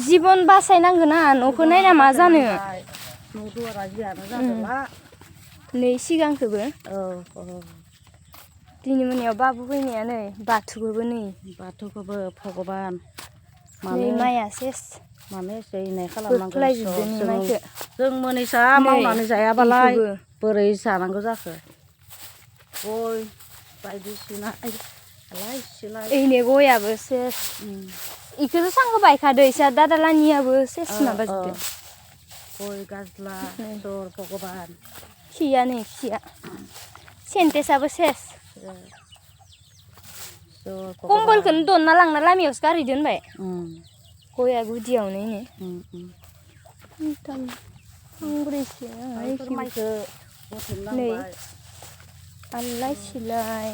जीवन बासायनांगोन ना न'खौ नायना मा जानो न' दुवारा जियानो जादोंला नै सिगांखोबो औ दिनै मोनायाव बाबु फैनाया नै बाथौखोबो नै बाथौखौबो भगबान नै माइया सेस माने एसे इनाय बोख्लायजोबदों नै माइखो जों मोनैसा मावनानै जायाबालाय बोरै जानांगौ जाखो गय बायदिसिना ओइनै गयाबो सेस इखौसो सांगो बायखादो इसा दादालानियाबो सेस माबाजोबदो गय गाज्ला सर भगबान खिया नै खिया सेन्टेसाबो सेस कम्बलखौनो दनना लांना लामायावसो गारहैदो होनबाय गया गुदियावनो नै माइखौ नै आलाय सिलाय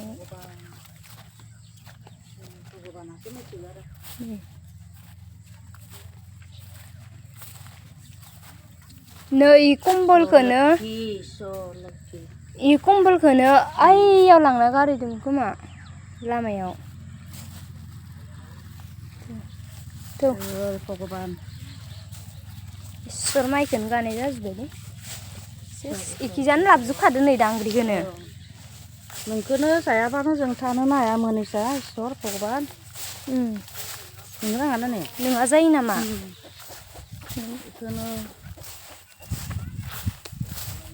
नै कम्बलखौनो इ कम्बलखौनो आइयाव लांना गारहैदों खोमा लामायाव भगबान इसोर माइखौनो गानाय जाजोब्बाय इखिजानो लाबजोबखादो नै दांग्रिखौनो नोंखौनो जायाबानो जों थानोनो हाया मोनैसा इसोर भगबान नोंनो नाङा ने नोंहा जायो नामा बेखौनो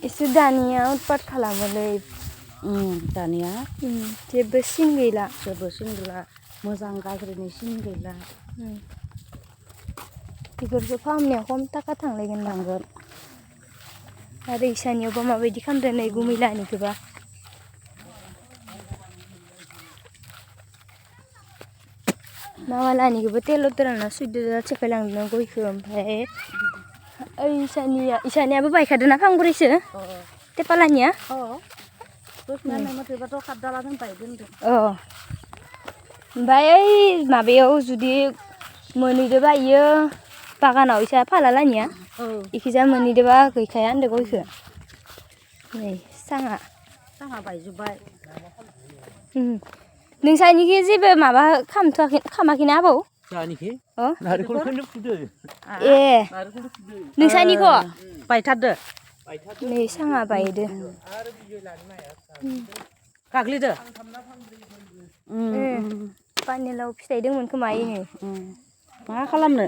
एसे दानिया उत्पात खालामोलै दानिया जेबो सिन गैला मोजां गाज्रिनि सिन गैला बेफोरखौ फाहामनायाव खम थाखा थांलायगोन आरो इसानियावबा माबायदि खालामदों नै गुमैलानिखौबा मावालानिखौबो तेल'तराना सुइद'रा सेफायलांदों गयखौ ओमफ्राय ओइ इसानियाबो बायखादोंना फांब्रैसो तेपालानिया ओमफ्राय ओइ माबायाव जुदि मोनहैदोबा इयो बागानाव इसा फालालानिया इखिजा मोनहैदोबा गैखाया होनदो गयखौ नै साङा बायजोब्बाय नोंसानिखि जेबो माबा खामाखैना आबौ जानिखि नारेंखलखौनो फुदो ए नोंसानिखौ बायथारदो नै साङा बायदो गाग्लिदो पानिलाव फिथाइ दंमोन खोमा इनो मा खालामनो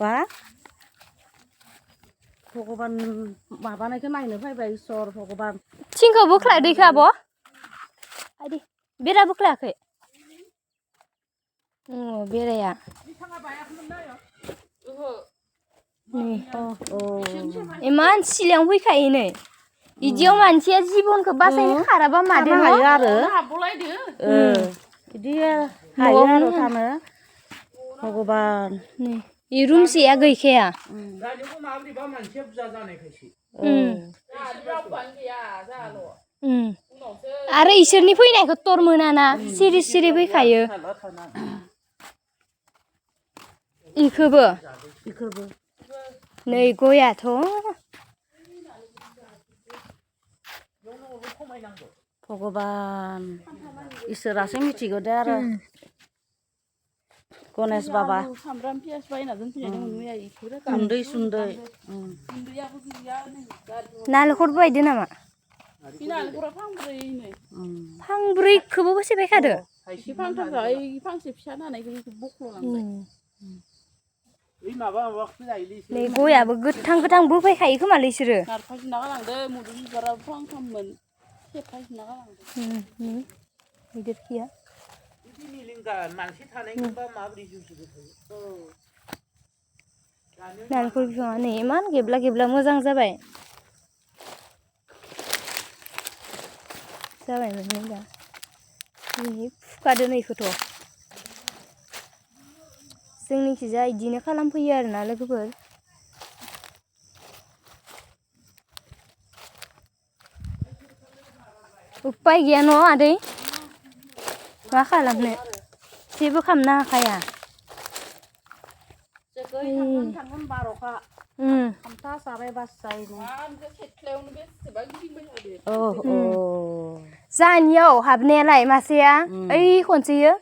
बा भगबान माबानायखौ नायनो फैबाय इसोर भगबान थिंखौ बोख्लायदैखो आब' आदि बेरा बोख्लायाखै बेराया इमान सिलायाव फैखायो नै इदियाव मानसिया जिबनखौ बासायनो खाराबा मादो हायो आरो बिदि हायो आरो थानो भगबान इ रुमसेया गैखाया आरो इसोरनि फैनायखौ टर मोनाना सिरि सिरि फैखायो इखोबो नै गयाथ' भगबान इसोरासो मिथिगौ दे आरो गणेश बाबा सामब्राम पियाज बायना दोनफैनाय दंमोन मैया इफोरो गुन्दै सुन्दै नालेंखर बायदो नामा नालेंखरा फांब्रैनो फांब्रैखौबो सेफायखादो फांथामखौ फांसे फिसा नानायखौ बख्ल'लांबाय नै गयाबो गोथां गोथां बोफायखायो खोमालै इसोरो नारफायजोबना गालांदो मुदुम बिबाराबो फांथाममोन सेफायजोबना गालांदो गिदिरखिया नारेंखल बिफाङा नै इमान गेबला गेबला मोजां जाबाय जाबायमोन दा फुखादो नैखौथ' जोंनिखिजा इदिनो खालामफैयो आरोना लोगोफोर उपाय गैया न' आदै मा खालामनो जेबो खालामनो हाखाया थांगोन बार'खा खामथा साराय बासजायो जानियाव हाबनायालाय मासेया ओइ खनसेयो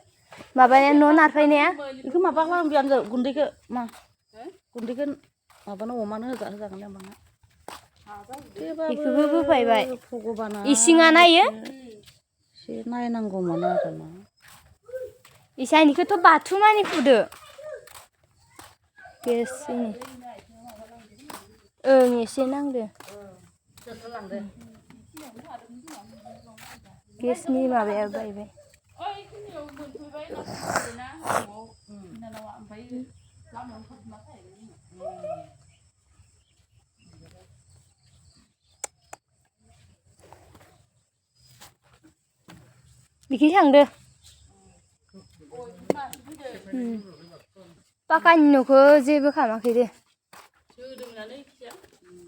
माबाया न' नारफायनाया बेखौ माबा खालामबियानो गुन्दैखौ मा गुन्दैखौ माबानो अमानो होजागोन होमबाना बेखौबो बोफायबाय भगबाना इसिङा नायो एसे नायनांगौमोन आरोना इसानिखौथ' बाथुमानि फुदो गेसनि ओं एसे नांदो गेसनि माबाया बायबाय बिखि थांदो पाकानि न'खौ जेबो खालामाखै दे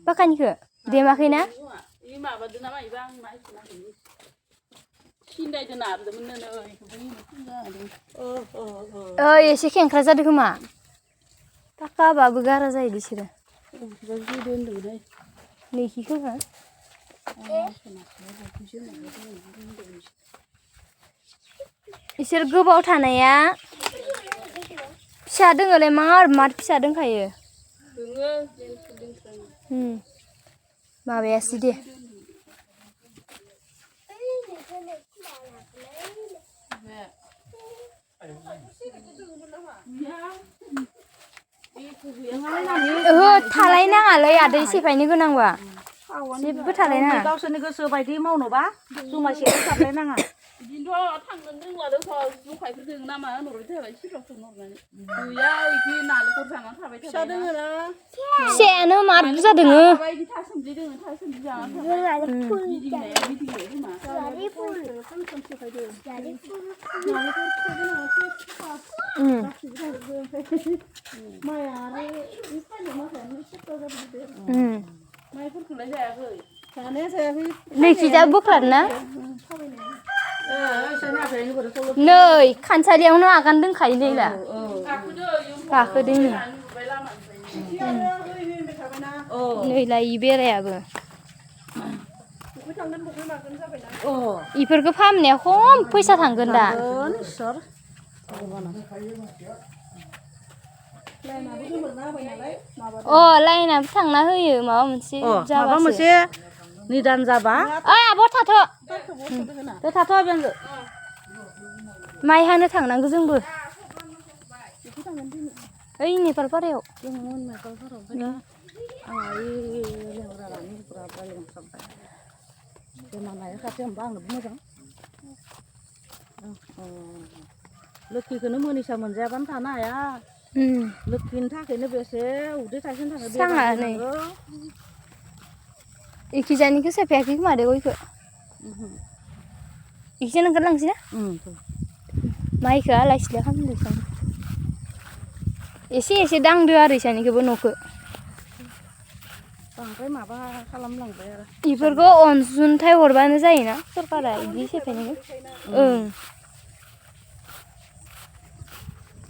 पाकानिखौ देमाखैना एसे खेंख्रा जादों खोमा पाकाबाबो गारा जायो बिसोरो नैखि खोमा इसोर गोबाव थानाया फिसा दोङोलै मार फिसा दोंखायो माबायासै दे ओहो थालायनाङालै आदै सेफायनो गोनांबा जेबो थालायनाङा गावसोरनि गोसो बायदि मावनोबा जुमाय सेरेब सारलायनाङा बिदिनोथ' थांगोन रोंलादों जखायफोर दोङो नामा होनहरबाय थाबाय सिगाङाव सोंहरनानै गैया इदि नालेंखर जानानै थाबाय फिसा दोङो ना फिसायानो मार बुरजा दोङो इदि थासोमलि दोङो थासोमलि जानानै थाबाय गिदिंनाया खोमा माइआ आरो माइफोरखौलाय जायाखै जानाया जायाखै नैखिजा बोख्लारना नै खानसालियावनो आगान दोंखायो दैला गाखोदों नैला इ बेरायाबो इफोरखौ फाहामनाया खम फैसा थांगोन दा लाइनाबो थांना होयो माबा मोनसे माबा मोनसे निदान जाबा आब' थाथ' माइ हानो थांनांगौ जोंबो ओइ नेपालपारायाव लोखिखौनो मोनिसा मोनजायाबानो थानो हाया लोखिनि थाखायनो बेसे उदै थाइसेनो थाङो इखिजानिखौ सेफायाखै खोमा दे गयखौ इखिजान ओंखारलांसै ना माइखौ आलाय सिलाय खालामदों एसे दांदो आरो इसानिखौबो न'खौ बांद्राय माबा खालामलांबाय आरो इफोरखौ अनसुंथाइ हरबानो जायोना सरकारा इदि सेफायनायखौ ओं